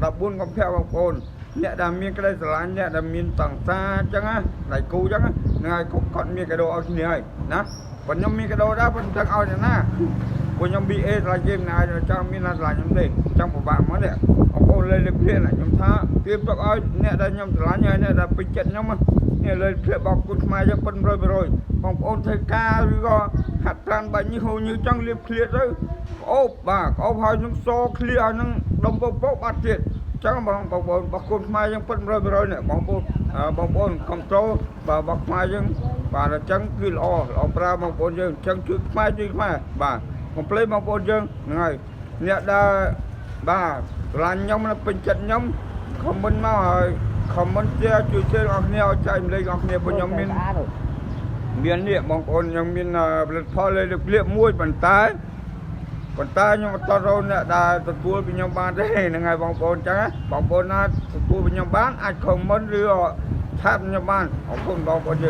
14កុម្ភៈបងប្អូនអ្នកដែលមានក្តីស្រឡាញ់អ្នកដែលមានតង្សាអញ្ចឹងណាដៃគូអញ្ចឹងហ្នឹងហើយគាត់មានកាដូឲ្យគ្នាហើយណាប៉ុន្តែខ្ញុំមានកាដូដែរប៉ុន្តែឲ្យអ្នកណាព្រោះខ្ញុំ BA ស្រឡាញ់គេម្នាក់ចង់មានណាស្រឡាញ់ខ្ញុំទេចង់ពិបាកមកនេះបងប្អូនលេលើកភ្លៀងណាខ្ញុំថាត្រៀមទុកឲ្យអ្នកដែលខ្ញុំស្រឡាញ់ហើយអ្នកដែលពេញចិត្តខ្ញុំនេះលេភ្លៀងបងគុណខ្មែរយើងពិត100%បងប្អូនធ្វើការឬក៏ហាត់ប្រានបាញ់នេះហូរញើចង់លាបឃ្លៀតទៅក្អូបបាទក្អូបហើយនឹងសឃ្លៀឲ្យនឹងដុំពពកបាត់ទៀតចឹងបងបងប្អូនបោះគុណខ្មែរយើងពិត100%នេះបងប្អូនបងប្អូនកុំត្រូលបាទបោះខ្មែរយើងបាទអញ្ចឹងគឺល្អល្អប្រើបងប្អូនយើងអញ្ចឹងជួយខ្មែរជួយខ្មែរបាទកុំភ្លេចបងប្អូនយើងហ្នឹងហើយអ្នកដែលបាទស្រឡាញ់ខ្ញុំណាពេញចិត្តខ្ញុំខមមិនមកហើយខមមិនជាជួយជឿអស់គ្នាឲ្យចែកម្លែកអស់គ្នាព្រោះខ្ញុំមាន ស្អាត មាននេះបងប្អូនខ្ញុំមានផលិតផលលេខលៀបមួយប៉ុន្តែប៉ុន្តែខ្ញុំអត់តរកអ្នកដែលទទួលពីខ្ញុំបានទេហ្នឹងហើយបងប្អូនអញ្ចឹងណាបងប្អូនណាទទួលពីខ្ញុំបានអាច comment ឬឆាតខ្ញុំបានអរគុណបងប្អូនយើង។